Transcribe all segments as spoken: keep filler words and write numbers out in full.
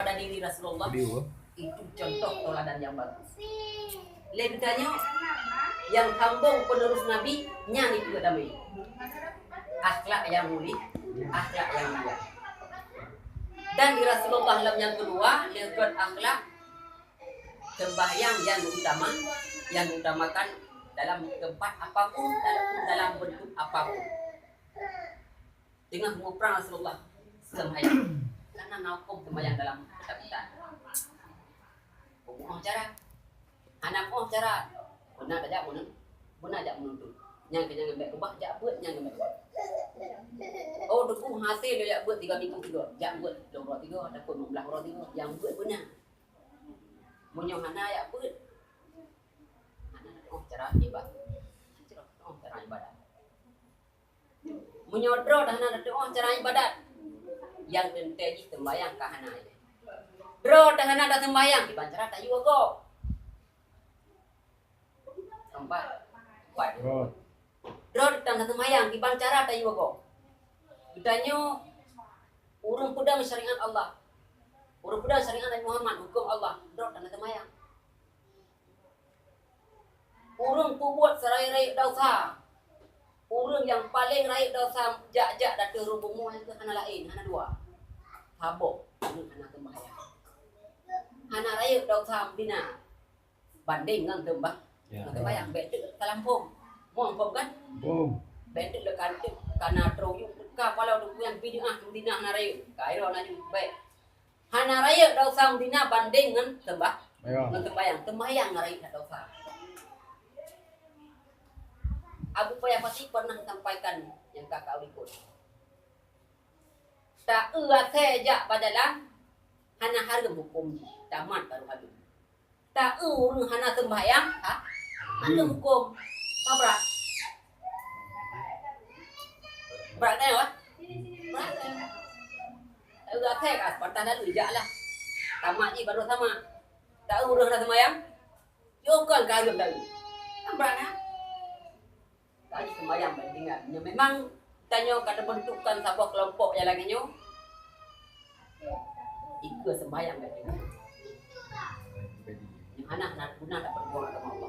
Pada diri Rasulullah, itu contoh tauladan yang bagus. Lé geutanyoe nyang sambong penerus Nabi, nyan itu damé. Akhlak yang mulia, akhlak yang mulia. Dan di Rasulullah lam nyang keudua, lé gét akhlak, sembahyang yang utama, yang diutamakan dalam tempat apapun, dalam, dalam bentuk apapun. Teungoh muprang Rasulullah sembahyang, karena na huköm sembahyang dalam ketakutan. Peue cara? Hana peue cara. Beuna tajak meunun-, beuna jak meununtot. Nyang keu nyang ngambek keubah, jak beuet nyang ngambek keubah. Oh, teungku hase lé jak beuet tiga minggu tiga, jak beuet dua uroe tiga, ataupun lima belas uroe tiga, nyang beuet beuna. Meunyoe hana jak beuet, hana teuoh cara ibadat. Hana teuoh cara ibadat. Meunyoe droe hana teuoh cara ibadat, nyang teuntée jih sembahyang ka hana. Droe hana tasembahyang, kiban cara tayue gob. Empat. Empat. Droe. Droe tan tasembahyang, kiban cara tayue gob. Geutanyoe ureuëng peudong syariat Allah. Ureuëng peudong syariat Nabi Muhammad, huköm Allah. Droe tan tasembahyang. Ureuëng peubuet sirayeuk-rayeuk desya. Ureuëng nyang paleng rayeuk desya jak-jak ateueh rhueng bumoe nyan hana laén, hana dua. Saboh, ureuëng hana sembahyang. Hana rayeuk desya meudina bandeng ngon seumbah-, ya, ngon sembahyang. Bék teuk talampông. Muphom kan? Muphom. Bék teuk lé kanteuk kana troh yup teuka paloe teungku nyan bid'ah meudina hana rayeuk. Kairo na jeuet bék. Hana rayeuk desya meudina bandeng ngon seumbah-, ya, ngon sembahyang. Sembahyang rayeuk that desya. Abu Payah pasti pernah sampaikan nyang ka kau likot. Ta-eu asée jak bajalan, hana hareuem huköm jih, tamat baru hareuem. Ta-eu ureuëng hana sembahyang, ha? Hareuem huköm. Ka brat. Brat kan, wah? Brat kan? Ta-eu asée ka, pantas lalu jak lah. Tamat jih baru sama. Ta-eu ureuëng hana sembahyang, yo kan ka hareuem ta-eu. Kan brat, ha? Ka sembahyang bandingan. Nyoe memang tanyoe ka teubentukkan saboh keulompok nyang lagée nyoe. Ikeue sembahyang bandingan. Nyang hana, hana guna dak peujuang agama Allah.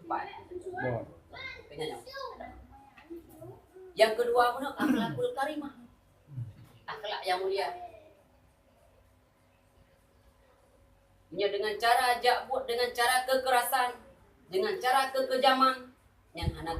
Empat. Bon. Kena nyoe. Yang kedua, mana akhlakul karimah. Akhlak yang mulia. Nyoe dengan cara jak buet dengan cara kekerasan, dengan cara kekejaman, nyan hana